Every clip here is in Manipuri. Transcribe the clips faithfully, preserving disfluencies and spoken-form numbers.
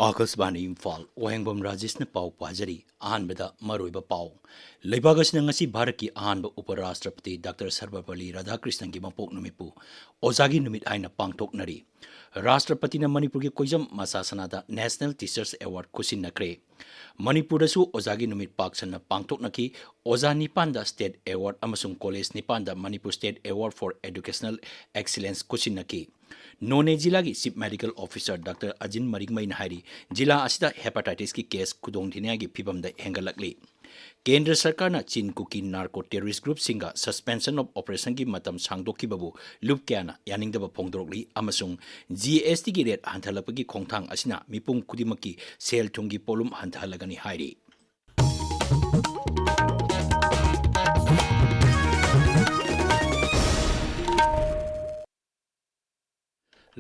ꯑꯥꯀꯥꯁꯕꯥꯅꯤ ꯏꯝꯐꯥꯜ, ꯋꯥꯍꯦꯡꯕꯝ ꯔꯥꯖꯦꯁꯅ ꯄꯥꯎ ꯄꯥꯖꯔꯤ꯫ ꯑꯍꯥꯟꯕꯗ ꯃꯔꯨꯑꯣꯏꯕ ꯄꯥꯎ꯫ ꯂꯩꯕꯥꯛ ꯑꯁꯤꯅ ꯉꯁꯤ ꯚꯥꯔꯠꯀꯤ ꯑꯍꯥꯟꯕ ꯎꯄ ꯔꯥꯁꯇ꯭ꯔꯄꯇꯤ ꯗꯥꯛꯇꯔ ꯁꯔꯕꯄꯜꯂꯤ ꯔꯥꯙꯥꯀ꯭ꯔꯤꯁꯅꯟꯒꯤ ꯃꯄꯣꯛ ꯅꯨꯃꯤꯠꯄꯨ ꯑꯣꯖꯥꯒꯤ ꯅꯨꯃꯤꯠ ꯍꯥꯏꯅ ꯄꯥꯡꯊꯣꯛꯅꯔꯤ꯫ ꯔꯥꯁꯇ꯭ꯔꯄꯇꯤꯅ ꯃꯅꯤꯄꯨꯔꯒꯤ ꯀꯣꯏꯖꯝ ꯃꯁꯥꯁꯅꯥꯗ National Teachers Award ꯈꯨꯠꯁꯤꯟꯅꯈ꯭ꯔꯦ꯫ ꯃꯅꯤꯄꯨꯔꯗꯁꯨ ꯑꯣꯖꯥꯒꯤ ꯅꯨꯃꯤꯠ ꯄꯥꯛ ꯁꯟꯅ ꯄꯥꯡꯊꯣꯛꯅꯈꯤ꯫ ꯑꯣꯖꯥ ꯅꯤꯄꯥꯟꯗ State Award ꯑꯃꯁꯨꯡ ꯀꯣꯂꯦꯖ ꯅꯤꯄꯥꯟꯗ Manipur State Award for Educational Excellence ꯈꯨꯠꯁꯤꯟꯅꯈꯤ꯫ ꯅꯣꯅꯦ ꯖꯤꯂꯥꯒꯤ Chief Medical Officer ꯗꯥꯛꯇꯔ ꯑꯖꯤꯟ ꯃꯔꯤꯡꯃꯩꯅ ꯍꯥꯏꯔꯤ, ꯖꯤꯂꯥ ꯑꯁꯤꯗ ꯍꯦꯄꯥꯇꯥꯏꯇꯤꯁꯀꯤ ꯀꯦꯁ ꯈꯨꯗꯣꯡꯊꯤꯅꯤꯡꯉꯥꯏꯒꯤ ꯐꯤꯕꯝꯗ ꯍꯦꯟꯒꯠꯂꯛꯂꯤ꯫ ꯀꯦꯟꯗ꯭ꯔ ꯁꯔꯀꯥꯔꯅ ꯆꯤꯟ ꯀꯨꯀꯤ ꯅꯥꯔꯀꯣ ꯇꯦꯔꯣꯔꯤꯁ ꯒ꯭ꯔꯨꯞꯁꯤꯡꯒ Suspension of Operationꯒꯤ ꯃꯇꯝ ꯁꯥꯡꯗꯣꯛꯈꯤꯕꯕꯨ ꯂꯨꯞ ꯀꯌꯥꯅ ꯌꯥꯅꯤꯡꯗꯕ ꯐꯣꯡꯗꯣꯔꯛꯂꯤ ꯑꯃꯁꯨꯡ ꯖꯤ ꯑꯦꯁ ꯇꯤꯒꯤ ꯔꯦꯠ ꯍꯟꯊꯍꯜꯂꯛꯄꯒꯤ ꯈꯣꯡꯊꯥꯡ ꯑꯁꯤꯅ ꯃꯤꯄꯨꯝ ꯈꯨꯗꯤꯡꯃꯛꯀꯤ ꯁꯦꯜ ꯊꯨꯝꯒꯤ ꯄꯣꯠꯂꯨꯝ ꯍꯟꯊꯍꯜꯂꯒꯅꯤ ꯍꯥꯏꯔꯤ꯫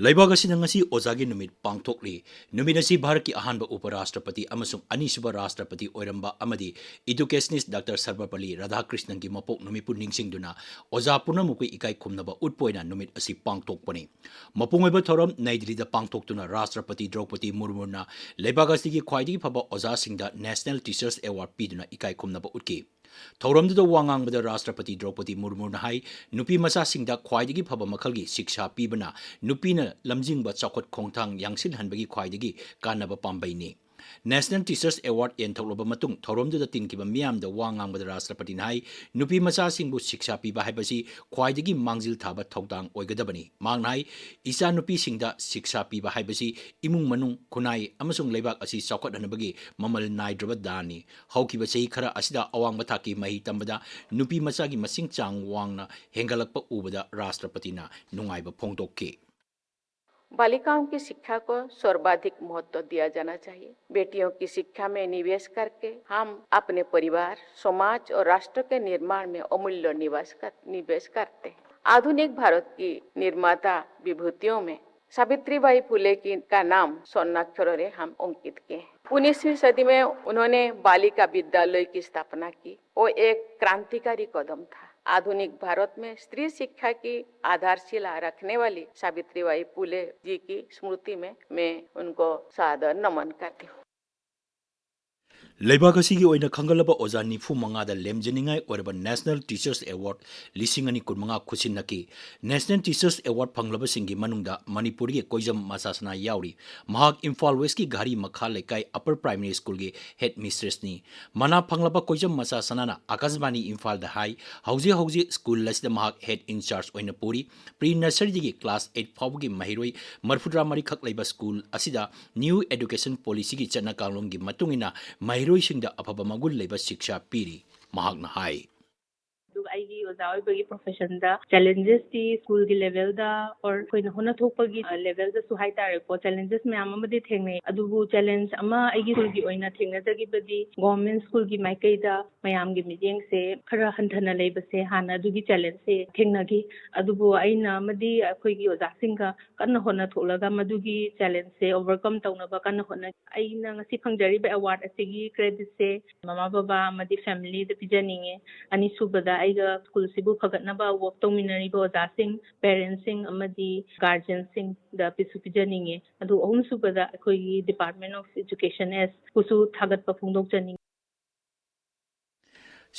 ꯂꯩꯕꯥꯛ ꯑꯁꯤꯗ ꯉꯁꯤ ꯑꯣꯖꯥꯒꯤ ꯅꯨꯃꯤꯠ ꯄꯥꯡꯊꯣꯛꯂꯤ꯫ ꯅꯨꯃꯤꯠ ꯑꯁꯤ ꯚꯥꯔꯠꯀꯤ ꯑꯍꯥꯟꯕ ꯎꯄ ꯔꯥꯁꯇ꯭ꯔꯄꯇꯤ ꯑꯃꯁꯨꯡ ꯑꯅꯤꯁꯨꯕ ꯔꯥꯁꯇ꯭ꯔꯄꯇꯤ ꯑꯣꯏꯔꯝꯕ ꯑꯃꯗꯤ educationist ꯗꯥꯛꯇꯔ ꯁꯔꯕꯄꯜꯂꯤ ꯔꯥꯙꯥꯀ꯭ꯔꯤꯁꯅꯟꯒꯤ ꯃꯄꯣꯛ ꯅꯨꯃꯤꯠꯄꯨ ꯅꯤꯡꯁꯤꯡꯗꯨꯅ ꯑꯣꯖꯥ ꯄꯨꯝꯅꯃꯛꯄꯨ ꯏꯀꯥꯏ ꯈꯨꯝꯅꯕ ꯎꯠꯄ ꯑꯣꯏꯅ ꯅꯨꯃꯤꯠ ꯑꯁꯤ ꯄꯥꯡꯊꯣꯛꯄꯅꯤ꯫ ꯃꯄꯨꯡ ꯑꯣꯏꯕ ꯊꯧꯔꯝ ꯅꯩ ꯗꯤꯜꯂꯤꯗ ꯄꯥꯡꯊꯣꯛꯇꯨꯅ ꯔꯥꯁꯇ꯭ꯔꯄꯇꯤ ꯗ꯭ꯔꯧꯄꯗꯤ ꯃꯨꯔꯃꯨꯅ ꯂꯩꯕꯥꯛ ꯑꯁꯤꯒꯤ ꯈ꯭ꯋꯥꯏꯗꯒꯤ ꯐꯕ ꯑꯣꯖꯥꯁꯤꯡꯗ National Teachers Award ꯄꯤꯗꯨꯅ ꯏꯀꯥꯏ ꯈꯨꯝꯅꯕ ꯎꯠꯈꯤ꯫ ꯊꯧꯔꯝꯗꯨꯗ ꯋꯥ ꯉꯥꯡꯕꯗ ꯔꯥꯁꯇ꯭ꯔꯄꯇꯤ ꯗ꯭ꯔꯧꯄꯗꯤ ꯃꯨꯔꯃꯨꯅ ꯍꯥꯏ, ꯅꯨꯄꯤ ꯃꯆꯥꯁꯤꯡꯗ ꯈ꯭ꯋꯥꯏꯗꯒꯤ ꯐꯕ ꯃꯈꯜꯒꯤ ꯁꯤꯛꯁꯥ ꯄꯤꯕꯅ ꯅꯨꯄꯤꯅ ꯂꯝꯖꯤꯡꯕ ꯆꯥꯎꯈꯠ ꯈꯣꯡꯊꯥꯡ ꯌꯥꯡꯁꯤꯟꯍꯟꯕꯒꯤ ꯈ꯭ꯋꯥꯏꯗꯒꯤ ꯀꯥꯟꯅꯕ ꯄꯥꯝꯕꯩꯅꯤ꯫ National Teachers Award ꯌꯦꯟꯊꯣꯛꯂꯕ ꯃꯇꯨꯡ ꯊꯧꯔꯝꯗꯨꯗ ꯇꯤꯟꯈꯤꯕ ꯃꯤꯌꯥꯝꯗ ꯋꯥ ꯉꯥꯡꯕꯗ ꯔꯥꯁꯇ꯭ꯔꯄꯇꯤꯅ ꯍꯥꯏ, ꯅꯨꯄꯤ ꯃꯆꯥꯁꯤꯡꯕꯨ ꯁꯤꯛꯁꯥ ꯄꯤꯕ ꯍꯥꯏꯕꯁꯤ ꯈ꯭ꯋꯥꯏꯗꯒꯤ ꯃꯥꯡꯖꯤꯜ ꯊꯥꯕ ꯊꯧꯗꯥꯡ ꯑꯣꯏꯒꯗꯕꯅꯤ꯫ ꯃꯍꯥꯛꯅ ꯍꯥꯏ, ꯏꯆꯥꯅꯨꯄꯤꯁꯤꯡꯗ ꯁꯤꯛꯁꯥ ꯄꯤꯕ ꯍꯥꯏꯕꯁꯤ ꯏꯃꯨꯡ ꯃꯅꯨꯡ, ꯈꯨꯟꯅꯥꯏ ꯑꯃꯁꯨꯡ ꯂꯩꯕꯥꯛ ꯑꯁꯤ ꯆꯥꯎꯈꯠꯍꯟꯅꯕꯒꯤ ꯃꯃꯜ ꯅꯥꯏꯗ꯭ꯔꯕ ꯗꯥꯟꯅꯤ꯫ ꯍꯧꯈꯤꯕ ꯆꯍꯤ ꯈꯔ ꯑꯁꯤꯗ ꯑꯋꯥꯡꯕ ꯊꯥꯛꯀꯤ ꯃꯍꯩ ꯇꯝꯕꯗ ꯅꯨꯄꯤ ꯃꯆꯥꯒꯤ ꯃꯁꯤꯡ ꯆꯥꯡ ꯋꯥꯡꯅ ꯍꯦꯟꯒꯠꯂꯛꯄ ꯎꯕꯗ ꯔꯥꯁꯇ꯭ꯔꯄꯇꯤꯅ ꯅꯨꯡꯉꯥꯏꯕ ꯐꯣꯡꯗꯣꯛꯈꯤ꯫ बालिकाओं की शिक्षा को सर्वाधिक महत्व दिया जाना चाहिए। बेटियों की शिक्षा में निवेश करके हम अपने परिवार, समाज और राष्ट्र के निर्माण में अमूल्य निवेश कर, निवेश करते हैं। आधुनिक भारत की निर्माता विभूतियों में सावित्रीबाई फुले की, का नाम स्वर्णाक्षरों से हम अंकित किए। उन्नीसवीं सदी में उन्होंने बालिका विद्यालय की स्थापना की। वो एक क्रांतिकारी कदम था। आधुनिक भारत में स्त्री शिक्षा की आधारशिला रखने वाली सावित्रीबाई फुले जी की स्मृति में मैं उनको सादर नमन करती हूँ। ꯂꯩꯕꯥꯛ ꯑꯁꯤꯒꯤ ꯑꯣꯏꯅ ꯈꯟꯒꯠꯂꯕ ꯑꯣꯖꯥ ꯅꯤꯐꯨ ꯃꯉꯥꯗ ꯂꯦꯝꯖꯅꯤꯡꯉꯥꯏ ꯑꯣꯏꯔꯕ National Teachers Award ꯂꯤꯁꯤꯡ ꯑꯅꯤ ꯀꯨꯟꯃꯉꯥ ꯈꯨꯠꯁꯤꯟꯅꯈꯤ꯫ National Teachers Award ꯐꯪꯂꯕꯁꯤꯡꯒꯤ ꯃꯅꯨꯡꯗ ꯃꯅꯤꯄꯨꯔꯒꯤ ꯀꯣꯏꯖꯝ ꯃꯆꯥꯁꯅꯥ ꯌꯥꯎꯔꯤ꯫ ꯃꯍꯥꯛ ꯏꯝꯐꯥꯜ ꯋꯦꯁꯀꯤ ꯘꯔꯤ ꯃꯈꯥ ꯂꯩꯀꯥꯏ Upper Primary Schoolꯒꯤ head mistressꯅꯤ꯫ ꯃꯅꯥ ꯐꯪꯂꯕ ꯀꯣꯏꯖꯝ ꯃꯆꯥꯁꯅꯥꯅ ꯑꯀꯥꯁꯕꯥꯅꯤ ꯏꯝꯐꯥꯜꯗ ꯍꯥꯏ, ꯍꯧꯖꯤꯛ ꯍꯧꯖꯤꯛ school ꯑꯁꯤꯗ ꯃꯍꯥꯛ head in charge ꯑꯣꯏꯅ ꯄꯨꯔꯤ꯫ Pre nurseryꯗꯒꯤ class eight ꯐꯥꯎꯕꯒꯤ ꯃꯍꯩꯔꯣꯏ ꯃꯔꯤꯐꯨꯇꯔꯥ ꯃꯔꯤꯈꯛ ꯂꯩꯕ school ꯑꯁꯤꯗ New Education Policyꯒꯤ ꯆꯠꯅ ꯀꯥꯡꯂꯣꯟꯒꯤ ꯃꯇꯨꯡ ꯏꯟꯅ ꯃꯍꯩꯔꯣꯏꯁꯤꯡꯗ ꯑꯐꯕ ꯃꯒꯨꯟ ꯂꯩꯕ ꯁꯤꯛꯁꯥ ꯄꯤꯔꯤ꯫ ꯃꯍꯥꯛꯅ ꯍꯥꯏ꯫ ꯑꯗꯨꯒ ꯑꯩꯒꯤ ꯑꯣꯖꯥ ꯑꯣꯏꯕꯒꯤ professionꯗ challengesꯇꯤ schoolꯒꯤ levelꯗ or ꯑꯩꯈꯣꯏꯅ ꯍꯣꯠꯅ ꯊꯣꯛꯄꯒꯤ, ꯑ, levelꯗꯁꯨ ꯍꯥꯏꯇꯥꯔꯦꯀꯣ, challenges ꯃꯌꯥꯝ ꯑꯃꯗꯤ ꯊꯦꯡꯅꯩ꯫ ꯑꯗꯨꯕꯨ challenge ꯑꯃ ꯑꯩꯒꯤ schoolꯒꯤ ꯑꯣꯏꯅ ꯊꯦꯡꯅꯖꯈꯤꯕꯗꯤ government schoolꯒꯤ ꯃꯥꯏꯀꯩꯗ ꯃꯌꯥꯝꯒꯤ ꯃꯤꯠꯌꯦꯡꯁꯦ ꯈꯔ ꯍꯟꯊꯅ ꯂꯩꯕꯁꯦ ꯍꯥꯟꯅ ꯑꯗꯨꯒꯤ challengeꯁꯦ ꯊꯦꯡꯅꯈꯤ꯫ ꯑꯗꯨꯕꯨ ꯑꯩꯅ ꯑꯃꯗꯤ ꯑꯩꯈꯣꯏꯒꯤ ꯑꯣꯖꯥꯁꯤꯡꯒ ꯀꯟꯅ ꯍꯣꯠꯅ ꯊꯣꯛꯂꯒ ꯃꯗꯨꯒꯤ challengeꯁꯦ overcome ꯇꯧꯅꯕ ꯀꯟꯅ ꯍꯣꯠꯅ-, ꯑꯩꯅ ꯉꯁꯤ ꯐꯪꯖꯔꯤꯕ award ꯑꯁꯤꯒꯤ creditꯁꯦ ꯃꯃꯥ ꯕꯕꯥ ꯑꯃꯗꯤ familyꯗ ꯄꯤꯖꯅꯤꯡꯉꯦ꯫ ꯑꯅꯤꯁꯨꯕꯗ ꯑꯩꯒ schoolꯁꯤꯕꯨ ꯐꯒꯠꯅꯕ work ꯇꯧꯃꯤꯟꯅꯔꯤꯕ ꯑꯣꯖꯥꯁꯤꯡ, parentsꯁꯤꯡ ꯑꯃꯗꯤ guardianꯁꯤꯡꯗ ꯄꯤꯁꯨ ꯄꯤꯖꯅꯤꯡꯉꯦ꯫ ꯑꯗꯨ ꯑꯍꯨꯝꯁꯨꯕꯗ ꯑꯩꯈꯣꯏꯒꯤ Department of Education Sꯕꯨꯁꯨ ꯊꯥꯒꯠꯄ ꯐꯣꯡꯗꯣꯛꯆꯅꯤꯡꯉꯤ꯫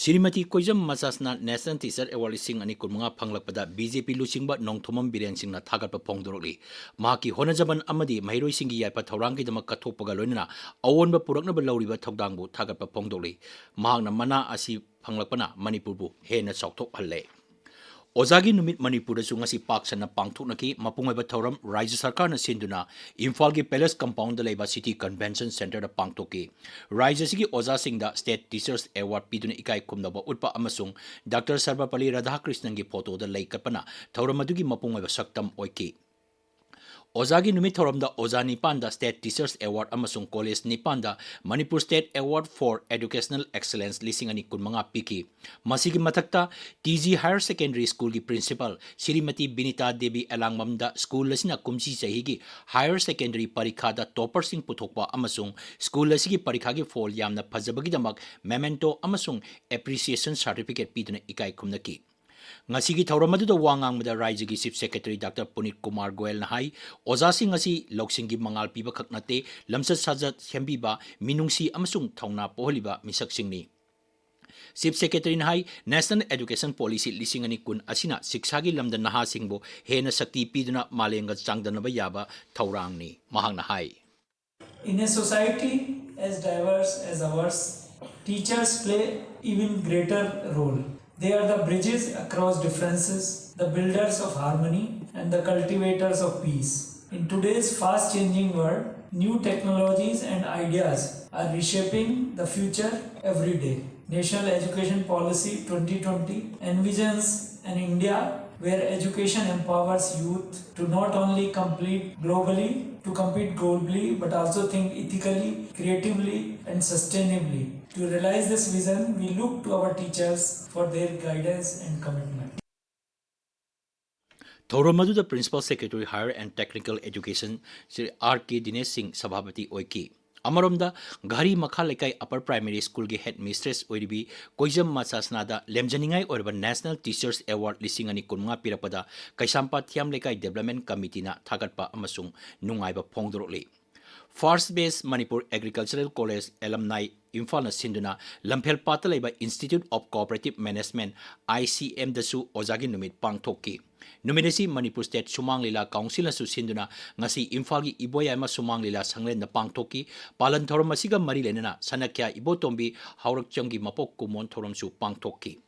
ꯁ꯭ꯔꯤꯃꯇꯤ ꯀꯣꯏꯖꯝ ꯃꯆꯥꯁꯅꯥ National Teacher Award ꯂꯤꯁꯤꯡ ꯑꯅꯤ ꯀꯨꯟꯃꯉꯥ ꯐꯪꯂꯛꯄꯗ BJP ꯂꯨꯆꯤꯡꯕ ꯅꯣꯡꯊꯣꯝꯕꯝ ꯕꯤꯔꯦꯟ ꯁꯤꯡꯅ ꯊꯥꯒꯠꯄ ꯐꯣꯡꯗꯣꯔꯛꯂꯤ꯫ ꯃꯍꯥꯛꯀꯤ ꯍꯣꯠꯅꯖꯃꯟ ꯑꯃꯗꯤ ꯃꯍꯩꯔꯣꯏꯁꯤꯡꯒꯤ ꯌꯥꯏꯐ ꯊꯧꯔꯥꯡꯒꯤꯗꯃꯛ ꯀꯠꯊꯣꯛꯄꯒ ꯂꯣꯏꯅꯅ ꯑꯑꯣꯟꯕ ꯄꯨꯔꯛꯅꯕ ꯂꯧꯔꯤꯕ ꯊꯧꯗꯥꯡꯕꯨ ꯊꯥꯒꯠꯄ ꯐꯣꯡꯗꯣꯛꯂꯤ꯫ ꯃꯍꯥꯛꯅ ꯃꯅꯥ ꯑꯁꯤ ꯐꯪꯂꯛꯄꯅ ꯃꯅꯤꯄꯨꯔꯕꯨ ꯍꯦꯟꯅ ꯆꯥꯎꯊꯣꯛꯍꯜꯂꯦ꯫ ꯑꯣꯖꯥꯒꯤ ꯅꯨꯃꯤꯠ ꯃꯅꯤꯄꯨꯔꯗꯁꯨ ꯉꯁꯤ ꯄꯥꯛ ꯁꯟꯅ ꯄꯥꯡꯊꯣꯛꯅꯈꯤ꯫ ꯃꯄꯨꯡ ꯑꯣꯏꯕ ꯊꯧꯔꯝ ꯔꯥꯖ꯭ꯌ ꯁꯔꯀꯥꯔꯅ ꯁꯤꯟꯗꯨꯅ ꯏꯝꯐꯥꯜꯒꯤ Palace Compoundꯗ ꯂꯩꯕ City Convention Centreꯗ ꯄꯥꯡꯊꯣꯛꯈꯤ꯫ ꯔꯥꯖ꯭ꯌ ꯑꯁꯤꯒꯤ ꯑꯣꯖꯥꯁꯤꯡꯗ State Teachers Award ꯄꯤꯗꯨꯅ ꯏꯀꯥꯏ ꯈꯨꯝꯅꯕ ꯎꯠꯄ ꯑꯃꯁꯨꯡ ꯗꯥꯛꯇꯔ ꯁꯔꯕꯄꯜꯂꯤ ꯔꯥꯙꯥꯀ꯭ꯔꯤꯁꯅꯟꯒꯤ ꯐꯣꯇꯣꯗ ꯂꯩ ꯀꯠꯄꯅ ꯊꯧꯔꯝ ꯑꯗꯨꯒꯤ ꯃꯄꯨꯡ ꯑꯣꯏꯕ ꯁꯛꯇꯝ ꯑꯣꯏꯈꯤ꯫ ꯑꯣꯖꯥꯒꯤ ꯅꯨꯃꯤꯠ ꯊꯧꯔꯝꯗ ꯑꯣꯖꯥ ꯅꯤꯄꯥꯟꯗ State Teachers Award ꯑꯃꯁꯨꯡ ꯀꯣꯂꯦꯖ ꯅꯤꯄꯥꯟꯗ Manipur State Award for Educational Excellence ꯂꯤꯁꯤꯡ ꯑꯅꯤ ꯀꯨꯟꯃꯉꯥ ꯄꯤꯈꯤ꯫ ꯃꯁꯤꯒꯤ ꯃꯊꯛꯇ ꯇꯤ ꯖꯤ Higher Secondary Schoolꯒꯤ principal ꯁ꯭ꯔꯤꯃꯇꯤ ꯕꯤꯅꯤꯇꯥ ꯗꯦꯕꯤ ꯑꯦꯂꯥꯡꯕꯝꯗ ꯁ꯭ꯀꯨꯜ ꯑꯁꯤꯅ ꯀꯨꯝꯁꯤ ꯆꯍꯤꯒꯤ higher secondary ꯄꯔꯤꯈꯥꯗ topperꯁꯤꯡ ꯄꯨꯊꯣꯛꯄ ꯑꯃꯁꯨꯡ ꯁ꯭ꯀꯨꯜ ꯑꯁꯤꯒꯤ ꯄꯔꯤꯈꯥꯒꯤ ꯐꯣꯜ ꯌꯥꯝꯅ ꯐꯖꯕꯒꯤꯗꯃꯛ memento ꯑꯃꯁꯨꯡ appreciation certificate ꯄꯤꯗꯨꯅ ꯏꯀꯥꯏ ꯈꯨꯝꯅꯈꯤ꯫ ꯉꯁꯤꯒꯤ ꯊꯧꯔꯝ ꯑꯗꯨꯗ ꯋꯥ ꯉꯥꯡꯕꯗ ꯔꯥꯏꯖ꯭ꯌꯒꯤ Chief Secretary Doctor ꯄꯨꯅꯤꯠ ꯀꯨꯃꯥꯔ ꯒꯣꯌꯜꯅ ꯍꯥꯏ, ꯑꯣꯖꯥꯁꯤꯡ ꯑꯁꯤ ꯂꯧꯁꯤꯡꯒꯤ ꯃꯉꯥꯜ ꯄꯤꯕ ꯈꯛ ꯅꯠꯇꯦ, ꯂꯝꯆꯠ ꯁꯥꯖꯠ ꯁꯦꯝꯕꯤꯕ, ꯃꯤꯅꯨꯡꯁꯤ ꯑꯃꯁꯨꯡ ꯊꯧꯅꯥ ꯄꯣꯛꯍꯜꯂꯤꯕ ꯃꯤꯁꯛꯁꯤꯡꯅꯤ꯫ Chief Secretaryꯅ ꯍꯥꯏ, National Education Policy ꯂꯤꯁꯤꯡ ꯑꯅꯤ ꯀꯨꯟ ꯑꯁꯤꯅ ꯁꯤꯛꯁꯥꯒꯤ ꯂꯝꯗ ꯅꯍꯥꯁꯤꯡꯕꯨ ꯍꯦꯟꯅ ꯁꯛꯇꯤ ꯄꯤꯗꯨꯅ ꯃꯥꯂꯦꯝꯒ ꯆꯥꯡꯗꯝꯅꯕ ꯌꯥꯕ ꯊꯧꯔꯥꯡꯅꯤ꯫ ꯃꯍꯥꯛꯅ ꯍꯥꯏ, In a society as diverse as ours, teachers play even greater role. They are the bridges across differences, the builders of harmony, and the cultivators of peace. In today's fast-changing world, new technologies and ideas are reshaping the future every day. National Education Policy twenty twenty envisions an India where education empowers youth to not only complete globally, to compete globally, but also think ethically, creatively, and sustainably. To realize this vision, we look to our teachers for their guidance and commitment. ꯊꯧꯔꯝ ꯑꯗꯨꯗ Principal Secretary Higher and Technical Education Shri R K Dinesh Singh ꯁꯚꯥꯄꯇꯤ ꯑꯣꯏꯈꯤ꯫ ꯑꯃꯔꯣꯝꯗ, ꯘꯔꯤ ꯃꯈꯥ ꯂꯩꯀꯥꯏ Upper Primary Schoolꯒꯤ head mistress ꯑꯣꯏꯔꯤꯕꯤ ꯀꯣꯏꯖꯝ ꯃꯆꯥꯁꯅꯥꯗ ꯂꯦꯝꯖꯅꯤꯡꯉꯥꯏ ꯑꯣꯏꯔꯕ National Teachers Award ꯂꯤꯁꯤꯡ ꯑꯅꯤ ꯀꯨꯟꯃꯉꯥ ꯄꯤꯔꯛꯄꯗ ꯀꯩꯁꯥꯝꯄꯥꯠ ꯊꯤꯌꯥꯝ ꯂꯩꯀꯥꯏ Development Committeeꯅ ꯊꯥꯒꯠꯄ ꯑꯃꯁꯨꯡ ꯅꯨꯡꯉꯥꯏꯕ ꯐꯣꯡꯗꯣꯔꯛꯂꯤ꯫ First Batch Manipur Agricultural College Alumni ꯏꯝꯐꯥꯜꯅ ꯁꯤꯟꯗꯨꯅ ꯂꯝꯐꯦꯜ ꯄꯥꯠꯇ ꯂꯩꯕ Institute of Cooperative Management, I C M ꯗꯁꯨ ꯑꯣꯖꯥꯒꯤ ꯅꯨꯃꯤꯠ ꯄꯥꯡꯊꯣꯛꯈꯤ꯫ ꯅꯨꯃꯤꯠ ꯑꯁꯤ ꯃꯅꯤꯄꯨꯔ State ꯁꯨꯃꯥꯡ ꯂꯤꯂꯥ Councilꯅꯁꯨ ꯁꯤꯟꯗꯨꯅ ꯉꯁꯤ ꯏꯝꯐꯥꯜꯒꯤ ꯏꯕꯣꯌꯥꯏꯃ ꯁꯨꯃꯥꯡ ꯂꯤꯂꯥ ꯁꯪꯂꯦꯟꯗ ꯄꯥꯡꯊꯣꯛꯈꯤ꯫ ꯄꯥꯂꯟ ꯊꯧꯔꯝ ꯑꯁꯤꯒ ꯃꯔꯤ ꯂꯩꯅꯅ ꯁꯅꯈ꯭ꯌꯥ ꯏꯕꯣꯇꯣꯝꯕꯤ ꯍꯧꯔꯛꯆꯝꯒꯤ ꯃꯄꯣꯛ ꯀꯨꯝꯑꯣꯟ ꯊꯧꯔꯝꯁꯨ ꯄꯥꯡꯊꯣꯛꯈꯤ꯫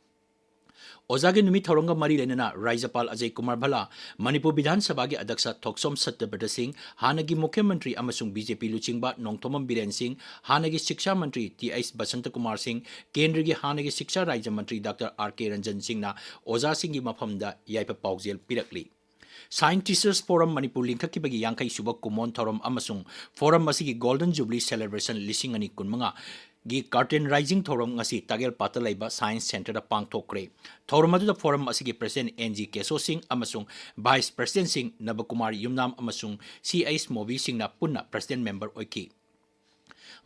ꯑꯣꯖꯥꯒꯤ ꯅꯨꯃꯤꯠ ꯊꯧꯔꯝꯒ ꯃꯔꯤ ꯂꯩꯅꯅ ꯔꯥꯖ꯭ꯌꯄꯥꯜ ꯑꯖꯌ ꯀꯨꯃꯥꯔ ꯚꯜꯂꯥ, ꯃꯅꯤꯄꯨꯔ ꯕꯤꯙꯥꯟ ꯁꯚꯥꯒꯤ ꯑꯗ꯭ꯌꯛꯁ ꯊꯣꯛꯆꯣꯝ ꯁꯇ꯭ꯌꯕ꯭ꯔꯇ ꯁꯤꯡ, ꯍꯥꯟꯅꯒꯤ ꯃꯨꯈ꯭ꯌ ꯃꯟꯇ꯭ꯔꯤ ꯑꯃꯁꯨꯡ ꯕꯤ ꯖꯦ ꯄꯤ ꯂꯨꯆꯤꯡꯕ ꯅꯣꯡꯊꯣꯝꯕꯝ ꯕꯤꯔꯦꯟ ꯁꯤꯡ, ꯍꯥꯟꯅꯒꯤ ꯁꯤꯛꯁꯥ ꯃꯟꯇ꯭ꯔꯤ ꯇꯤ ꯑꯩꯆ ꯕꯁꯟꯇ ꯀꯨꯃꯥꯔ ꯁꯤꯡ, ꯀꯦꯟꯗ꯭ꯔꯒꯤ ꯍꯥꯟꯅꯒꯤ ꯁꯤꯛꯁꯥ ꯔꯥꯖ꯭ꯌ ꯃꯟꯇ꯭ꯔꯤ ꯗꯥꯛꯇꯔ ꯑꯥꯔ ꯀꯦ ꯔꯟꯖꯟ ꯁꯤꯡꯅ ꯑꯣꯖꯥꯁꯤꯡꯒꯤ ꯃꯐꯝꯗ ꯌꯥꯏꯐ ꯄꯥꯎꯖꯦꯜ ꯄꯤꯔꯛꯂꯤ꯫ Science Teachers Forum ꯃꯅꯤꯄꯨꯔ ꯂꯤꯡꯈꯠꯈꯤꯕꯒꯤ ꯌꯥꯡꯈꯩ ꯁꯨꯕ ꯀꯨꯝꯑꯣꯟ ꯊꯧꯔꯝ ꯑꯃꯁꯨꯡ forum ꯑꯁꯤꯒꯤ Golden Jubilee Celebration ꯂꯤꯁꯤꯡ ꯑꯅꯤ ꯀꯨꯟꯃꯉꯥ ꯒꯤ curtain raising ꯊꯧꯔꯝ ꯉꯁꯤ ꯇꯥꯒꯦꯜ ꯄꯥꯠꯇ ꯂꯩꯕ Science Centreꯗ ꯄꯥꯡꯊꯣꯛꯈ꯭ꯔꯦ꯫ ꯊꯧꯔꯝ ꯑꯗꯨꯗ forum ꯑꯁꯤꯒꯤ President N G ꯀꯦꯁꯣ ꯁꯤꯡ ꯑꯃꯁꯨꯡ Vice Presidentꯁꯤꯡ ꯅꯕꯀꯨꯃꯥꯔ ꯌꯨꯝꯅꯥꯝ ꯑꯃꯁꯨꯡ C H ꯃꯣꯕꯤꯁꯤꯡꯅ ꯄꯨꯟꯅ President member ꯑꯣꯏꯈꯤ꯫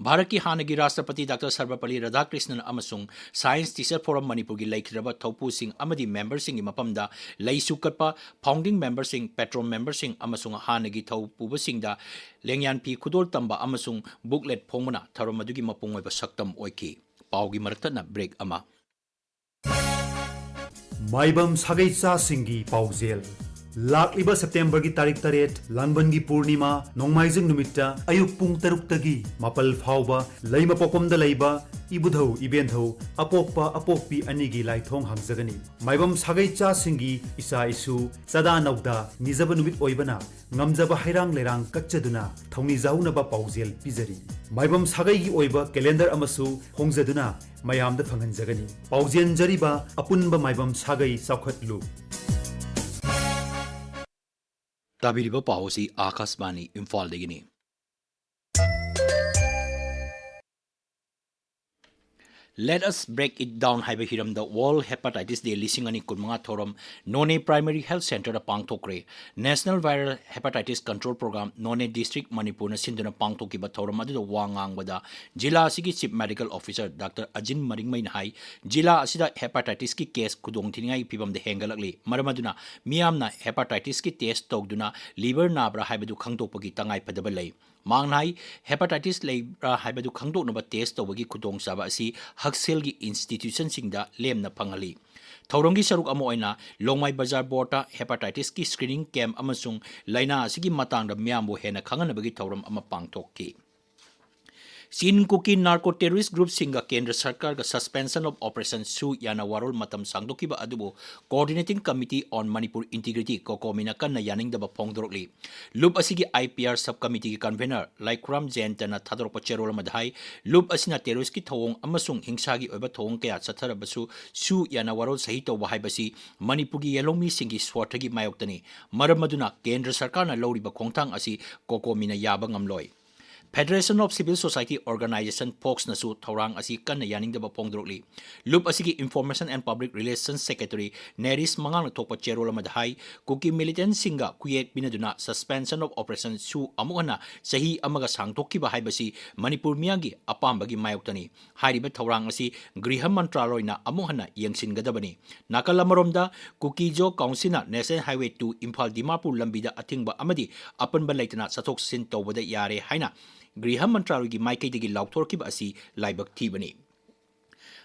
ꯚꯥꯔꯠꯀꯤ ꯍꯥꯟꯅꯒꯤ ꯔꯥꯁꯇ꯭ꯔꯄꯇꯤ ꯗꯥꯛꯇꯔ ꯁꯔꯕꯄꯜꯂꯤ ꯔꯥꯙꯥꯀ꯭ꯔꯤꯁꯅꯟ ꯑꯃꯁꯨꯡ Science Teachers Forum ꯃꯅꯤꯄꯨꯔꯒꯤ ꯂꯩꯈꯤꯗ꯭ꯔꯕ ꯊꯧꯄꯨꯁꯤꯡ ꯑꯃꯗꯤ memberꯁꯤꯡꯒꯤ ꯃꯐꯝꯗ ꯂꯩꯁꯨ ꯀꯠꯄ founding memberꯁꯤꯡ, patron memberꯁꯤꯡ ꯑꯃꯁꯨꯡ ꯍꯥꯟꯅꯒꯤ ꯊꯧꯄꯨꯕꯁꯤꯡꯗ ꯂꯦꯡꯌꯥꯟ ꯐꯤ ꯈꯨꯗꯣꯜ ꯇꯝꯕ ꯑꯃꯁꯨꯡ booklet ꯐꯣꯡꯕꯅ ꯊꯧꯔꯝ ꯑꯗꯨꯒꯤ ꯃꯄꯨꯡ ꯑꯣꯏꯕ ꯁꯛꯇꯝ ꯑꯣꯏꯈꯤ꯫ ꯄꯥꯎꯒꯤ ꯃꯔꯛꯇꯅ break ꯑꯃ꯫ ꯃꯥꯏꯕꯝ ꯁꯥꯒꯩ ꯆꯥꯁꯤꯡꯒꯤ ꯄꯥꯎꯖꯦꯜ꯫ ꯂꯥꯛꯂꯤꯕ ꯁꯦꯞꯇꯦꯝꯕꯔꯒꯤ ꯇꯥꯔꯤꯛ ꯇꯔꯦꯠ, ꯂꯥꯡꯕꯟꯒꯤ ꯄꯨꯔꯅꯤꯃꯥ, ꯅꯣꯡꯃꯥꯏꯖꯤꯡ ꯅꯨꯃꯤꯠꯇ ꯑꯌꯨꯛ ꯄꯨꯡ ꯇꯔꯨꯛꯇꯒꯤ ꯃꯥꯄꯜ ꯐꯥꯎꯕ ꯂꯩꯃꯄꯣꯛꯄꯝꯗ ꯂꯩꯕ ꯏꯕꯨꯙꯧ ꯏꯕꯦꯟꯙꯧ ꯑꯄꯣꯛꯄ ꯑꯄꯣꯛꯄꯤ ꯑꯅꯤꯒꯤ ꯂꯥꯏꯊꯣꯡ ꯍꯥꯡꯖꯒꯅꯤ꯫ ꯃꯥꯏꯕꯝ ꯁꯥꯒꯩ ꯆꯥꯁꯤꯡꯒꯤ ꯏꯆꯥ ꯏꯁꯨ, ꯆꯥꯗꯥ ꯅꯧꯗꯥ ꯅꯤꯖꯕ ꯅꯨꯃꯤꯠ ꯑꯣꯏꯕꯅ ꯉꯝꯖꯕ ꯍꯩꯔꯥꯡ ꯂꯩꯔꯥꯡ ꯀꯠꯆꯗꯨꯅ ꯊꯧꯅꯤꯖꯍꯧꯅꯕ ꯄꯥꯎꯖꯦꯜ ꯄꯤꯖꯔꯤ꯫ ꯃꯥꯏꯕꯝ ꯁꯥꯒꯩꯒꯤ ꯑꯣꯏꯕ calendar ꯑꯃꯁꯨ ꯍꯣꯡꯖꯗꯨꯅ ꯃꯌꯥꯝꯗ ꯐꯪꯍꯟꯖꯒꯅꯤ꯫ ꯄꯥꯎꯖꯦꯟꯖꯔꯤꯕ ꯑꯄꯨꯟꯕ ꯃꯥꯏꯕꯝ ꯁꯥꯒꯩ ꯆꯥꯎꯈꯠꯂꯨ꯫ ꯇꯥꯕꯤꯔꯤꯕ ꯄꯥꯎ ꯑꯁꯤ ꯑꯥꯀꯥꯁꯕꯥꯅꯤ ꯏꯝꯐꯥꯜꯗꯒꯤꯅꯤ꯫ Let us break it down ꯍꯥꯏꯕ ꯍꯤꯔꯝꯗ World Hepatitis Day ꯂꯤꯁꯤꯡ ꯑꯅꯤ ꯀꯨꯟꯃꯉꯥ ꯊꯧꯔꯝ ꯅꯣꯅꯦ Primary Health Centreꯗ ꯄꯥꯡꯊꯣꯛꯈ꯭ꯔꯦ꯫ National Viral Hepatitis Control Program, ꯅꯣꯅꯦ District, ꯃꯅꯤꯄꯨꯔꯅ ꯁꯤꯟꯗꯨꯅ ꯄꯥꯡꯊꯣꯛꯈꯤꯕ ꯊꯧꯔꯝ ꯑꯗꯨꯗ ꯋꯥ ꯉꯥꯡꯕꯗ ꯖꯤꯂꯥ ꯑꯁꯤꯒꯤ Chief Medical Officer ꯗꯥꯛꯇꯔ ꯑꯖꯤꯟ ꯃꯔꯤꯡꯃꯩꯅ ꯍꯥꯏ, ꯖꯤꯂꯥ ꯑꯁꯤꯗ hepatitisꯀꯤ case ꯈꯨꯗꯣꯡꯊꯤꯅꯤꯡꯉꯥꯏꯒꯤ ꯐꯤꯕꯝꯗ ꯍꯦꯟꯒꯠꯂꯛꯂꯤ꯫ ꯃꯔꯝ ꯑꯗꯨꯅ ꯃꯤꯌꯥꯝꯅ hepatitisꯀꯤ test ꯇꯧꯗꯨꯅ liver ꯅꯥꯕ꯭ꯔꯥ ꯍꯥꯏꯕꯗꯨ ꯈꯪꯗꯣꯛꯄꯒꯤ ꯇꯉꯥꯏꯐꯗꯕ ꯂꯩ꯫ ꯃꯍꯥꯛꯅ ꯍꯥꯏ, hepatitis ꯂꯩꯕ꯭ꯔꯥ ꯍꯥꯏꯕꯗꯨ ꯈꯪꯗꯣꯛꯅꯕ test ꯇꯧꯕꯒꯤ ꯈꯨꯗꯣꯡꯆꯥꯕ ꯑꯁꯤ ꯍꯛꯁꯦꯜꯒꯤ institutionꯁꯤꯡꯗ ꯂꯦꯝꯅ ꯐꯪꯍꯜꯂꯤ꯫ ꯊꯧꯔꯝꯒꯤ ꯁꯔꯨꯛ ꯑꯃ ꯑꯣꯏꯅ ꯂꯣꯡꯃꯥꯏ ꯕꯖꯥꯔ ꯕꯣꯔꯗꯇ hepatitisꯀꯤ screening camp ꯑꯃꯁꯨꯡ ꯂꯥꯏꯅꯥ ꯑꯁꯤꯒꯤ ꯃꯇꯥꯡꯗ ꯃꯤꯌꯥꯝꯕꯨ ꯍꯦꯟꯅ ꯈꯪꯍꯟꯅꯕꯒꯤ ꯊꯧꯔꯝ ꯑꯃ ꯄꯥꯡꯊꯣꯛꯈꯤ꯫ ꯆꯤꯟ ꯀꯨꯀꯤ ꯅꯥꯔꯀꯣ ꯇꯦꯔꯣꯔꯤꯁ ꯒ꯭ꯔꯨꯞꯁꯤꯡꯒ ꯀꯦꯟꯗ꯭ꯔ ꯁꯔꯀꯥꯔꯒ ꯁꯁꯄꯦꯟꯁꯟ ꯑꯣꯐ ꯑꯣꯄꯔꯦꯁꯟ ꯁꯨ ꯌꯥꯅ ꯋꯥꯔꯣꯜ ꯃꯇꯝ ꯁꯥꯡꯗꯣꯛꯈꯤꯕ ꯑꯗꯨꯕꯨ Coordinating Committee on Manipur Integrity, ꯀꯣꯀꯣꯃꯤꯅ ꯀꯟꯅ ꯌꯥꯅꯤꯡꯗꯕ ꯐꯣꯡꯗꯣꯔꯛꯂꯤ꯫ ꯂꯨꯞ ꯑꯁꯤꯒꯤ I P R sub committeeꯒꯤ convener ꯂꯥꯏꯈꯨꯔꯥꯝ ꯖꯌꯟꯇꯅ ꯊꯥꯗꯣꯔꯛꯄ ꯆꯦꯔꯣꯜ ꯑꯃꯗ ꯍꯥꯏ, ꯂꯨꯞ ꯑꯁꯤꯅ ꯇꯦꯔꯣꯔꯤꯁꯀꯤ ꯊꯧꯑꯣꯡ ꯑꯃꯁꯨꯡ ꯍꯤꯡꯁꯥꯒꯤ ꯑꯣꯏꯕ ꯊꯧꯑꯣꯡ ꯀꯌꯥ ꯆꯠꯊꯔꯕꯁꯨ ꯁꯨ ꯌꯥꯅ ꯋꯥꯔꯣꯜ ꯁꯍꯤ ꯇꯧꯕ ꯍꯥꯏꯕꯁꯤ ꯃꯅꯤꯄꯨꯔꯒꯤ ꯌꯦꯜꯍꯧꯃꯤꯁꯤꯡꯒꯤ ꯁ꯭ꯋꯥꯔꯊꯒꯤ ꯃꯥꯌꯣꯛꯇꯅꯤ꯫ ꯃꯔꯝ ꯑꯗꯨꯅ ꯀꯦꯟꯗ꯭ꯔ ꯁꯔꯀꯥꯔꯅ ꯂꯧꯔꯤꯕ ꯈꯣꯡꯊꯥꯡ ꯑꯁꯤ ꯀꯣꯀꯣꯃꯤꯅ ꯌꯥꯕ ꯉꯝꯂꯣꯏ꯫ Federation of Civil Society Organization, ꯐꯣꯛꯁꯅꯁꯨ ꯊꯧꯔꯥꯡ ꯑꯁꯤ ꯀꯟꯅ ꯌꯥꯅꯤꯡꯗꯕ ꯐꯣꯡꯗꯣꯔꯛꯂꯤ꯫ ꯂꯨꯞ ꯑꯁꯤꯒꯤ Information and Public Relations Secretary ꯅꯦꯔꯤꯁ ꯃꯉꯥꯡꯅ ꯊꯣꯛꯄ ꯆꯦꯔꯣꯜ ꯑꯃꯗ ꯍꯥꯏ, ꯀꯨꯀꯤ ꯃꯤꯂꯤꯇꯦꯟꯠꯁꯤꯡꯒ ꯈꯨꯌꯦꯛ ꯄꯤꯅꯗꯨꯅ suspension of operation ꯁꯨ ꯑꯃꯨꯛ ꯍꯟꯅ ꯆꯍꯤ ꯑꯃꯒ ꯁꯥꯡꯗꯣꯛꯈꯤꯕ ꯍꯥꯏꯕꯁꯤ ꯃꯅꯤꯄꯨꯔ ꯃꯤꯌꯥꯝꯒꯤ ꯑꯄꯥꯝꯕꯒꯤ ꯃꯥꯌꯣꯛꯇꯅꯤ꯫ ꯍꯥꯏꯔꯤꯕ ꯊꯧꯔꯥꯡ ꯑꯁꯤ ꯒ꯭ꯔꯤꯍ ꯃꯟꯇ꯭ꯔꯥꯂꯣꯏꯅ ꯑꯃꯨꯛ ꯍꯟꯅ ꯌꯦꯡꯁꯤꯟꯒꯗꯕꯅꯤ꯫ ꯅꯥꯀꯜ ꯑꯃꯔꯣꯝꯗ, ꯀꯨꯀꯤꯖꯣ ꯀꯥꯎꯟꯁꯤꯜꯅ National Highway two Imphal Dimapur ꯂꯝꯕꯤꯗ ꯑꯊꯤꯡꯕ ꯑꯃꯗꯤ ꯑꯄꯟꯕ ꯂꯩꯇꯅ ꯆꯠꯊꯣꯛ ꯆꯠꯁꯤꯟ ꯇꯧꯕꯗ ꯌꯥꯔꯦ ꯍꯥꯏꯅ ꯒ꯭ꯔꯤꯍ ꯃꯟꯇ꯭ꯔꯥꯂꯣꯏꯒꯤ ꯃꯥꯏꯀꯩꯗꯒꯤ ꯂꯥꯎꯊꯣꯔꯛꯈꯤꯕ ꯑꯁꯤ ꯂꯥꯏꯕꯛ ꯊꯤꯕꯅꯤ꯫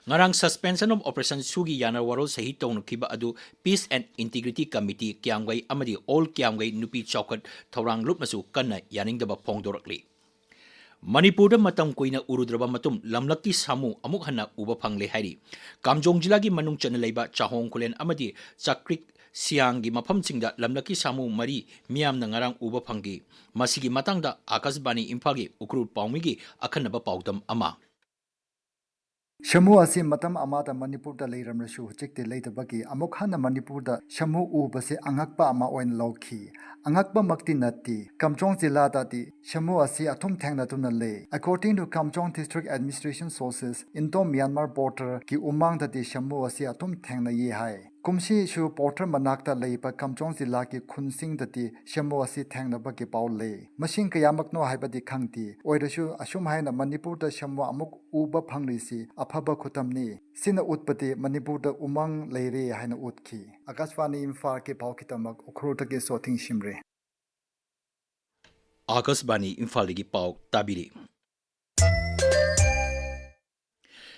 ꯉꯔꯥꯡ suspension of operation ꯁꯨꯒꯤ ꯌꯥꯅ ꯋꯥꯔꯣꯜ ꯁꯍꯤ ꯇꯧꯅꯈꯤꯕ ꯑꯗꯨ Peace and Integrity Committee ꯀ꯭ꯌꯥꯝꯒꯩ ꯑꯃꯗꯤ All ꯀ꯭ꯌꯥꯝꯒꯩ ꯅꯨꯄꯤ ꯆꯥꯎꯈꯠ ꯊꯧꯔꯥꯡ ꯂꯨꯞꯅꯁꯨ ꯀꯟꯅ ꯌꯥꯅꯤꯡꯗꯕ ꯐꯣꯡꯗꯣꯔꯛꯂꯤ꯫ ꯃꯅꯤꯄꯨꯔꯗ ꯃꯇꯝ ꯀꯨꯏꯅ ꯎꯔꯨꯗ꯭ꯔꯕ ꯃꯇꯨꯡ ꯂꯝꯂꯛꯀꯤ ꯁꯥꯃꯨ ꯑꯃꯨꯛ ꯍꯟꯅ ꯎꯕ ꯐꯪꯂꯦ ꯍꯥꯏꯔꯤ꯫ ꯀꯥꯝꯖꯣꯡ ꯖꯤꯂꯥꯒꯤ ꯃꯅꯨꯡ ꯆꯟꯅ ꯂꯩꯕ ꯆꯥꯍꯣꯡ ꯈꯨꯂꯦꯟ ꯑꯃꯗꯤ ꯆꯥꯀ꯭ꯔꯤꯛ ꯁꯤꯌꯥꯡꯒꯤ ꯃꯐꯝꯁꯤꯡꯗ ꯂꯝꯂꯛꯀꯤ ꯁꯥꯃꯨ ꯃꯔꯤ ꯃꯤꯌꯥꯝꯅ ꯉꯔꯥꯡ ꯎꯕ ꯐꯪꯈꯤ꯫ ꯃꯁꯤꯒꯤ ꯃꯇꯥꯡꯗ ꯑꯥꯀꯥꯁꯕꯥꯅꯤ ꯏꯝꯐꯥꯜꯒꯤ ꯎꯈ꯭ꯔꯨꯜ ꯄꯥꯎꯃꯤꯒꯤ ꯑꯈꯟꯅꯕ ꯄꯥꯎꯗꯝ ꯑꯃ꯫ ꯁꯥꯃꯨ ꯑꯁꯤ ꯃꯇꯝ ꯑꯃꯗ ꯃꯅꯤꯄꯨꯔꯗ ꯂꯩꯔꯝꯂꯁꯨ ꯍꯧꯖꯤꯛꯇꯤ ꯂꯩꯇꯕꯒꯤ ꯑꯃꯨꯛ ꯍꯟꯅ ꯃꯅꯤꯄꯨꯔꯗ ꯁꯥꯃꯨ ꯎꯕꯁꯤ ꯑꯉꯛꯄ ꯑꯃ ꯑꯣꯏꯅ ꯂꯧꯈꯤ꯫ ꯑꯉꯛꯄꯃꯛꯇꯤ ꯅꯠꯇꯦ, ꯀꯥꯝꯖꯣꯡ ꯖꯤꯂꯥꯗꯗꯤ ꯁꯥꯃꯨ ꯑꯁꯤ ꯑꯗꯨꯝ ꯊꯦꯡꯅꯗꯨꯅ ꯂꯩ꯫ According to Kamjong District Administration sources, Indo-Myanmar border ꯒꯤ ꯎꯃꯪꯗꯗꯤ ꯁꯥꯃꯨ ꯑꯁꯤ ꯑꯗꯨꯝ ꯊꯦꯡꯅꯩ ꯍꯥꯏ꯫ ꯀꯨꯝꯁꯤꯁꯨ border ꯃꯅꯥꯛꯇ ꯂꯩꯕ ꯀꯥꯝꯖꯣꯡ ꯖꯤꯂꯥꯒꯤ ꯈꯨꯟꯁꯤꯡꯗꯗꯤ ꯁꯥꯃꯨ ꯑꯁꯤ ꯊꯦꯡꯅꯕꯒꯤ ꯄꯥꯎ ꯂꯩ꯫ ꯃꯁꯤꯡ ꯀꯌꯥꯃꯛꯅꯣ ꯍꯥꯏꯕꯗꯤ ꯈꯪꯗꯦ꯫ ꯑꯣꯏꯔꯁꯨ ꯑꯁꯨꯝ ꯍꯥꯏꯅ ꯃꯅꯤꯄꯨꯔꯗ ꯁꯥꯃꯨ ꯑꯃꯨꯛ ꯎꯕ ꯐꯪꯂꯤꯁꯤ ꯑꯐꯕ ꯈꯨꯗꯝꯅꯤ꯫ ꯁꯤꯅ ꯎꯠꯄꯗꯤ ꯃꯅꯤꯄꯨꯔꯗ ꯎꯃꯪ ꯂꯩꯔꯦ ꯍꯥꯏꯅ ꯎꯠꯈꯤ꯫ ꯑꯥꯀꯥꯁꯕꯥꯅꯤ ꯏꯝꯐꯥꯜꯒꯤ ꯄꯥꯎꯒꯤꯗꯃꯛ ꯎꯈ꯭ꯔꯨꯜꯗꯒꯤ ꯁꯣꯊꯤꯡ ꯁꯤꯝꯔꯦ꯫ ꯑꯥꯀꯥꯁꯕꯥꯅꯤ ꯏꯝꯐꯥꯜꯗꯒꯤ ꯄꯥꯎ ꯇꯥꯕꯤꯔꯤ꯫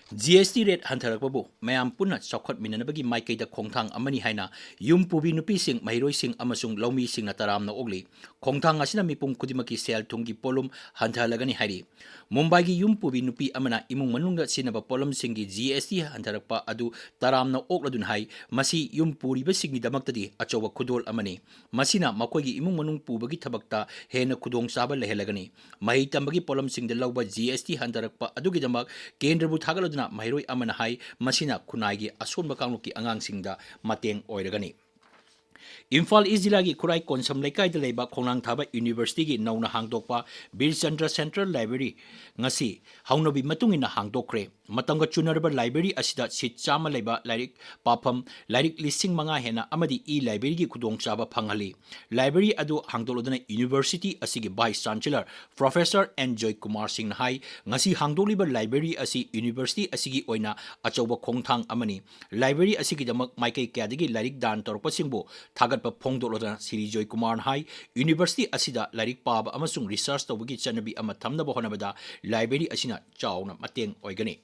ꯖꯤ ꯑꯦꯁ ꯇꯤ rate ꯍꯟꯊꯔꯛꯄꯕꯨ ꯃꯌꯥꯝ ꯄꯨꯟꯅ ꯆꯥꯎꯈꯠꯃꯤꯟꯅꯅꯕꯒꯤ ꯃꯥꯏꯀꯩꯗ ꯈꯣꯡꯊꯥꯡ ꯑꯃꯅꯤ ꯍꯥꯏꯅ ꯌꯨꯝ ꯄꯨꯕꯤ ꯅꯨꯄꯤꯁꯤꯡ, ꯃꯍꯩꯔꯣꯏꯁꯤꯡ ꯑꯃꯁꯨꯡ ꯂꯧꯃꯤꯁꯤꯡꯅ ꯇꯔꯥꯝꯅ ꯑꯣꯛꯂꯤ꯫ ꯈꯣꯡꯊꯥꯡ ꯑꯁꯤꯅ ꯃꯤꯄꯨꯝ ꯈꯨꯗꯤꯡꯃꯛꯀꯤ ꯁꯦꯜ ꯊꯨꯝꯒꯤ ꯄꯣꯠꯂꯨꯝ ꯍꯟꯊꯍꯜꯂꯒꯅꯤ ꯍꯥꯏꯔꯤ꯫ ꯃꯨꯝꯕꯥꯏꯒꯤ ꯌꯨꯝ ꯄꯨꯕꯤ ꯅꯨꯄꯤ ꯑꯃꯅ ꯏꯃꯨꯡ ꯃꯅꯨꯡꯗ ꯁꯤꯖꯤꯟꯅꯕ ꯄꯣꯠꯂꯝꯁꯤꯡꯒꯤ ꯖꯤ ꯑꯦꯁ ꯇꯤ ꯍꯟꯊꯔꯛꯄ ꯑꯗꯨ ꯇꯔꯥꯝꯅ ꯑꯣꯛꯂꯗꯨꯅ ꯍꯥꯏ, ꯃꯁꯤ ꯌꯨꯝ ꯄꯨꯔꯤꯕꯁꯤꯡꯒꯤꯗꯃꯛꯇꯗꯤ ꯑꯆꯧꯕ ꯈꯨꯗꯣꯜ ꯑꯃꯅꯤ꯫ ꯃꯁꯤꯅ ꯃꯈꯣꯏꯒꯤ ꯏꯃꯨꯡ ꯃꯅꯨꯡ ꯄꯨꯕꯒꯤ ꯊꯕꯛꯇ ꯍꯦꯟꯅ ꯈꯨꯗꯣꯡꯆꯥꯕ ꯂꯩꯍꯜꯂꯒꯅꯤ꯫ ꯃꯍꯩ ꯇꯝꯕꯒꯤ ꯄꯣꯠꯂꯝꯁꯤꯡꯗ ꯂꯧꯕ ꯖꯤ ꯑꯦꯁ ꯇꯤ ꯍꯟꯊꯔꯛꯄ ꯑꯗꯨꯒꯤꯗꯃꯛ ꯀꯦꯟꯗ꯭ꯔꯕꯨ ꯊꯥꯒꯠꯂꯗꯨꯅ ꯃꯍꯩꯔꯣꯏ ꯑꯃꯅ ꯍꯥꯏ, ꯃꯁꯤꯅ ꯈꯨꯟꯅꯥꯏꯒꯤ ꯑꯁꯣꯟꯕ ꯀꯥꯡꯂꯨꯞꯀꯤ ꯑꯉꯥꯡꯁꯤꯡꯗ ꯃꯇꯦꯡ ꯑꯣꯏꯔꯒꯅꯤ꯫ ꯏꯝꯐꯥꯜ ꯏꯁ ꯖꯤꯂꯥꯒꯤ ꯈꯨꯔꯥꯏ ꯀꯣꯟꯁꯝ ꯂꯩꯀꯥꯏꯗ ꯂꯩꯕ ꯈꯣꯡꯅꯥꯡ ꯊꯥꯕ ꯌꯨꯅꯤꯚꯔꯁꯤꯇꯤꯒꯤ ꯅꯧꯅ ꯍꯥꯡꯗꯣꯛꯄ ꯕꯤꯔꯆꯟꯗ꯭ꯔ ꯁꯦꯟꯇ꯭ꯔꯦꯜ ꯂꯥꯏꯕ꯭ꯔꯦꯔꯤ ꯉꯁꯤ ꯍꯧꯅꯕꯤ ꯃꯇꯨꯡ ꯏꯟꯅ ꯍꯥꯡꯗꯣꯛꯈ꯭ꯔꯦ꯫ ꯃꯇꯝꯒ ꯆꯨꯅꯔꯕ ꯂꯥꯏꯕ꯭ꯔꯦꯔꯤ ꯑꯁꯤꯗ ꯁꯤꯠ ꯆꯥꯝꯃ ꯂꯩꯕ ꯂꯥꯏꯔꯤꯛ ꯄꯥꯐꯝ, ꯂꯥꯏꯔꯤꯛ ꯂꯤꯁꯤꯡ ꯃꯉꯥ ꯍꯦꯟꯅ ꯑꯃꯗꯤ ꯏ ꯂꯥꯏꯕ꯭ꯔꯦꯔꯤꯒꯤ ꯈꯨꯗꯣꯡꯆꯥꯕ ꯐꯪꯍꯜꯂꯤ꯫ ꯂꯥꯏꯕ꯭ꯔꯦꯔꯤ ꯑꯗꯨ ꯍꯥꯡꯗꯣꯛꯂꯗꯨꯅ ꯌꯨꯅꯤꯚꯔꯁꯤꯇꯤ ꯑꯁꯤꯒꯤ vice chancellor professor and Joykumar ꯁꯤꯡꯅ ꯍꯥꯏ, ꯉꯁꯤ ꯍꯥꯡꯗꯣꯛꯂꯤꯕ ꯂꯥꯏꯕ꯭ꯔꯦꯔꯤ ꯑꯁꯤ ꯌꯨꯅꯤꯚꯔꯁꯤꯇꯤ ꯑꯁꯤꯒꯤ ꯑꯣꯏꯅ ꯑꯆꯧꯕ ꯈꯣꯡꯊꯥꯡ ꯑꯃꯅꯤ꯫ ꯂꯥꯏꯕ꯭ꯔꯦꯔꯤ ꯑꯁꯤꯒꯤꯗꯃꯛ ꯃꯥꯏꯀꯩ ꯀꯌꯥꯗꯒꯤ ꯂꯥꯏꯔꯤꯛ ꯗꯥꯟ ꯇꯧꯔꯛꯄꯁꯤꯡꯕꯨ ꯊꯥꯒꯠꯄ ꯐꯣꯡꯗꯣꯛꯂꯗꯨꯅ ꯁ꯭ꯔꯤ ꯖꯣꯏꯀꯨꯃꯥꯔꯅ ꯍꯥꯏ, ꯌꯨꯅꯤꯚꯔꯁꯤꯇꯤ ꯑꯁꯤꯗ ꯂꯥꯏꯔꯤꯛ ꯄꯥꯕ ꯑꯃꯁꯨꯡ ꯔꯤꯁꯔꯆ ꯇꯧꯕꯒꯤ ꯆꯠꯅꯕꯤ ꯑꯃ ꯊꯝꯅꯕ ꯍꯣꯠꯅꯕꯗ ꯂꯥꯏꯕ꯭ꯔꯦꯔꯤ ꯑꯁꯤꯅ ꯆꯥꯎꯅ ꯃꯇꯦꯡ ꯑꯣꯏꯒꯅꯤ꯫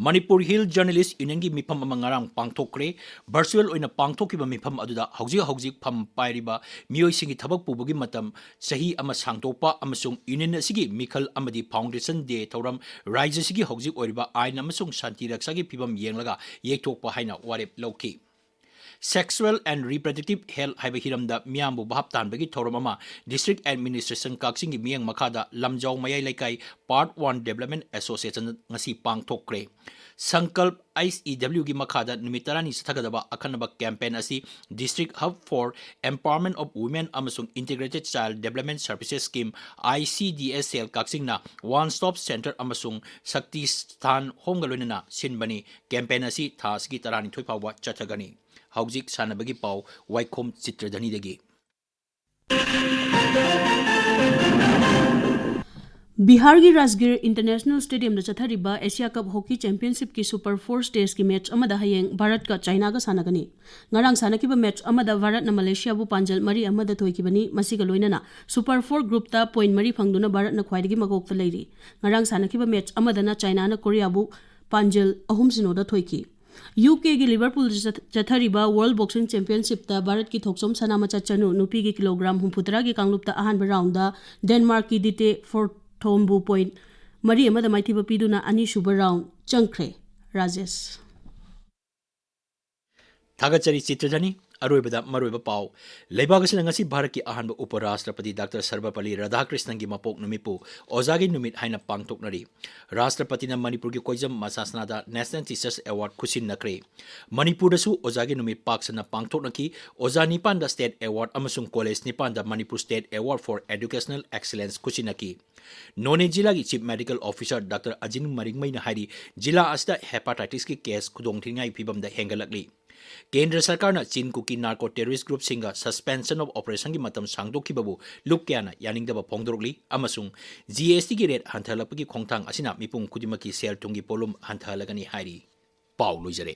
ꯃꯅꯤꯄꯨꯔ ꯍꯤꯜ ꯖꯔꯅꯦꯂꯤꯁ ꯌꯨꯅꯤꯌꯟꯒꯤ ꯃꯤꯐꯝ ꯑꯃ ꯉꯔꯥꯡ ꯄꯥꯡꯊꯣꯛꯈ꯭ꯔꯦ꯫ ꯚꯔꯆꯨꯑꯦꯜ ꯑꯣꯏꯅ ꯄꯥꯡꯊꯣꯛꯈꯤꯕ ꯃꯤꯐꯝ ꯑꯗꯨꯗ ꯍꯧꯖꯤꯛ ꯍꯧꯖꯤꯛ ꯐꯝ ꯄꯥꯏꯔꯤꯕ ꯃꯤꯑꯣꯏꯁꯤꯡꯒꯤ ꯊꯕꯛ ꯄꯨꯕꯒꯤ ꯃꯇꯝ ꯆꯍꯤ ꯑꯃ ꯁꯥꯡꯗꯣꯛꯄ ꯑꯃꯁꯨꯡ ꯌꯨꯅꯤꯌꯟ ꯑꯁꯤꯒꯤ ꯃꯤꯈꯜ ꯑꯃꯗꯤ ꯐꯥꯎꯟꯗꯦꯁꯟ ꯗꯦ ꯊꯧꯔꯝ, ꯔꯥꯖ꯭ꯌ ꯑꯁꯤꯒꯤ ꯍꯧꯖꯤꯛ ꯑꯣꯏꯔꯤꯕ ꯑꯥꯏꯟ ꯑꯃꯁꯨꯡ ꯁꯥꯟꯇꯤ ꯔꯛꯁꯥꯒꯤ ꯐꯤꯕꯝ ꯌꯦꯡꯂꯒ ꯌꯩꯊꯣꯛꯄ ꯍꯥꯏꯅ ꯋꯥꯔꯦꯞ ꯂꯧꯈꯤ꯫ Sexual and Reproductive Health ꯍꯥꯏꯕ ꯍꯤꯔꯝꯗ ꯃꯤꯌꯥꯝꯕꯨ ꯚꯥꯞ ꯇꯥꯍꯟꯕꯒꯤ ꯊꯧꯔꯝ ꯑꯃ District Administration ꯀꯛꯆꯤꯡꯒꯤ ꯃꯤꯠꯌꯦꯡ ꯃꯈꯥꯗ ꯂꯝꯖꯥꯎ ꯃꯌꯥꯏ ꯂꯩꯀꯥꯏ Part One Development Association ꯉꯁꯤ ꯄꯥꯡꯊꯣꯛꯈ꯭ꯔꯦ꯫ ꯁꯪꯀꯜꯞ ꯑꯩꯆ ꯏ ꯗꯕ꯭ꯂꯤꯎꯒꯤ ꯃꯈꯥꯗ ꯅꯨꯃꯤꯠ ꯇꯔꯥꯅꯤ ꯆꯠꯊꯒꯗꯕ ꯑꯈꯟꯅꯕ campaign ꯑꯁꯤ District Hub for Empowerment of Women ꯑꯃꯁꯨꯡ Integrated Child Development Services Scheme, I C D S L ꯀꯛꯆꯤꯡꯅ One Stop Center ꯑꯃꯁꯨꯡ ꯁꯛꯇꯤ ꯁ꯭ꯊꯥꯟ ꯍꯣꯝꯒ ꯂꯣꯏꯅꯅ ꯁꯤꯟꯕꯅꯤ꯫ Campaign ꯑꯁꯤ ꯊꯥ ꯑꯁꯤꯒꯤ ꯇꯔꯥꯅꯤꯊꯣꯏ ꯐꯥꯎꯕ ꯆꯠꯊꯒꯅꯤ꯫ ꯍꯧꯖꯤꯛ ꯁꯥꯟꯅꯕꯒꯤ ꯄꯥꯎ, ꯋꯥꯏꯈꯣꯝ ꯆꯤꯇ꯭ꯔꯙꯅꯤꯗꯒꯤ꯫ ꯕꯤꯍꯥꯔꯒꯤ ꯔꯥꯖꯒꯤꯔ ꯏꯟꯇꯔꯅꯦꯁꯅꯦꯜ ꯁ꯭ꯇꯦꯗꯤꯌꯝꯗ ꯆꯠꯊꯔꯤꯕ ꯑꯦꯁꯤꯌꯥ ꯀꯞ ꯍꯣꯀꯤ ꯆꯦꯝꯄꯤꯌꯟꯁꯤꯞꯀꯤ ꯁꯨꯄꯔ ꯐꯣꯔ ꯁ꯭ꯇꯦꯖꯀꯤ ꯃꯦꯆ ꯑꯃꯗ ꯍꯌꯦꯡ ꯚꯥꯔꯠꯀ ꯆꯥꯏꯅꯥꯒ ꯁꯥꯟꯅꯒꯅꯤ꯫ ꯉꯔꯥꯡ ꯁꯥꯟꯅꯈꯤꯕ ꯃꯦꯆ ꯑꯃꯗ ꯚꯥꯔꯠꯅ ꯃꯂꯦꯁꯤꯌꯥꯕꯨ ꯄꯥꯟꯖꯜ ꯃꯔꯤ ꯑꯃꯗ ꯊꯣꯏꯈꯤꯕꯅꯤ꯫ ꯃꯁꯤꯒ ꯂꯣꯏꯅꯅ ꯁꯨꯄꯔ ꯐꯣꯔ ꯒ꯭ꯔꯨꯞꯇ ꯄꯣꯏꯟ ꯃꯔꯤ ꯐꯪꯗꯨꯅ ꯚꯥꯔꯠꯅ ꯈ꯭ꯋꯥꯏꯗꯒꯤ ꯃꯀꯣꯛꯇ ꯂꯩꯔꯤ꯫ ꯉꯔꯥꯡ ꯁꯥꯟꯅꯈꯤꯕ ꯃꯦꯆ ꯑꯃꯗꯅ ꯆꯥꯏꯅꯥꯅ ꯀꯣꯔꯤꯌꯥꯕꯨ ꯄꯥꯟꯖꯜ ꯑꯍꯨꯝ ꯁꯤꯅꯣꯗ ꯊꯣꯏꯈꯤ꯫ ꯌꯨ ꯀꯦꯒꯤ ꯂꯤꯚꯔꯄꯨꯜꯗ ꯆꯠ-, ꯆꯠꯊꯔꯤꯕ ꯋꯥꯔꯜ ꯕꯣꯛꯁꯤꯡ ꯆꯦꯝꯄꯤꯌꯟꯁꯤꯞꯇ ꯚꯥꯔꯠꯀꯤ ꯊꯣꯛꯆꯣꯝ ꯁꯅꯥꯃꯆꯥ ꯆꯅꯨ ꯅꯨꯄꯤꯒꯤ ꯀꯤꯂꯣꯒ꯭ꯔꯥꯝ ꯍꯨꯝꯐꯨꯇꯔꯥꯒꯤ ꯀꯥꯡꯂꯨꯞꯇ ꯑꯍꯥꯟꯕ ꯔꯥꯎꯟꯗ ꯗꯦꯟꯃꯥꯔꯛꯀꯤ ꯗꯤꯇꯦ ꯐꯣꯔꯊꯣꯝꯕꯨ ꯄꯣꯏꯟ ꯃꯔꯤ ꯑꯃꯗ ꯃꯥꯏꯊꯤꯕ ꯄꯤꯗꯨꯅ ꯑꯅꯤꯁꯨꯕ ꯔꯥꯎꯟ ꯆꯪꯈ꯭ꯔꯦ꯫ ꯔꯥꯖꯦꯁ꯫ ꯊꯥꯒꯠꯆꯔꯤ ꯆꯤꯇ꯭ꯔꯖꯅꯤ꯫ ꯑꯔꯣꯏꯕꯗ ꯃꯔꯨꯑꯣꯏꯕ ꯄꯥꯎ꯫ ꯂꯩꯕꯥꯛ ꯑꯁꯤꯅ ꯉꯁꯤ ꯚꯥꯔꯠꯀꯤ ꯑꯍꯥꯟꯕ ꯎꯄ ꯔꯥꯁꯇ꯭ꯔꯄꯇꯤ ꯗꯥꯛꯇꯔ ꯁꯔꯕꯄꯜꯂꯤ ꯔꯥꯙꯥꯀ꯭ꯔꯤꯁꯅꯟꯒꯤ ꯃꯄꯣꯛ ꯅꯨꯃꯤꯠꯄꯨ ꯑꯣꯖꯥꯒꯤ ꯅꯨꯃꯤꯠ ꯍꯥꯏꯅ ꯄꯥꯡꯊꯣꯛꯅꯔꯤ꯫ ꯔꯥꯁꯇ꯭ꯔꯄꯇꯤꯅ ꯃꯅꯤꯄꯨꯔꯒꯤ ꯀꯣꯏꯖꯝ ꯃꯁꯥꯁꯅꯥꯗ ꯅꯦꯁꯅꯦꯜ ꯇꯤꯆꯔꯁ ꯑꯦꯋꯥꯔꯗ ꯈꯨꯠꯁꯤꯟꯅꯈ꯭ꯔꯦ꯫ ꯃꯅꯤꯄꯨꯔꯗꯁꯨ ꯑꯣꯖꯥꯒꯤ ꯅꯨꯃꯤꯠ ꯄꯥꯛ ꯁꯟꯅ ꯄꯥꯡꯊꯣꯛꯅꯈꯤ꯫ ꯑꯣꯖꯥ ꯅꯤꯄꯥꯟꯗ ꯁ꯭ꯇꯦꯠ ꯑꯦꯋꯥꯔꯗ ꯑꯃꯁꯨꯡ ꯀꯣꯂꯦꯖ ꯅꯤꯄꯥꯟꯗ Manipur state award for educational excellence ꯈꯨꯠꯁꯤꯟꯅꯈꯤ꯫ ꯅꯣꯅꯦ ꯖꯤꯂꯥꯒꯤ chief medical officer doctor Ajing ꯃꯔꯤꯡꯃꯩꯅ ꯍꯥꯏꯔꯤ, ꯖꯤꯂꯥ ꯑꯁꯤꯗ ꯍꯦꯄꯥꯇꯥꯏꯇꯤꯁꯀꯤ ꯀꯦꯁ ꯈꯨꯗꯣꯡꯊꯤꯅꯤꯡꯉꯥꯏ ꯐꯤꯕꯝꯗ ꯍꯦꯟꯒꯠꯂꯛꯂꯤ꯫ ꯀꯦꯟꯗ꯭ꯔ ꯁꯔꯀꯥꯔꯅ ꯆꯤꯟ ꯀꯨꯀꯤ ꯅꯥꯔꯀꯣ ꯇꯦꯔꯣꯔꯤꯁ ꯒ꯭ꯔꯨꯞꯁꯤꯡꯒ ꯁꯁꯄꯦꯟꯁꯟ ꯑꯣꯐ ꯑꯣꯄꯔꯦꯁꯟꯒꯤ ꯃꯇꯝ ꯁꯥꯡꯗꯣꯛꯈꯤꯕꯕꯨ ꯂꯨꯞ ꯀꯌꯥꯅ ꯌꯥꯅꯤꯡꯗꯕ ꯐꯣꯡꯗꯣꯔꯛꯂꯤ ꯑꯃꯁꯨꯡ ꯖꯤ ꯑꯦꯁ ꯇꯤꯒꯤ ꯔꯦꯠ ꯍꯟꯊꯍꯜꯂꯛꯄꯒꯤ ꯈꯣꯡꯊꯥꯡ ꯑꯁꯤꯅ ꯃꯤꯄꯨꯝ ꯈꯨꯗꯤꯡꯃꯛꯀꯤ ꯁꯦꯜ ꯊꯨꯝꯒꯤ ꯄꯣꯠꯂꯨꯝ ꯍꯟꯊꯍꯜꯂꯒꯅꯤ ꯍꯥꯏꯔꯤ꯫ ꯄꯥꯎ ꯂꯣꯏꯖꯔꯦ꯫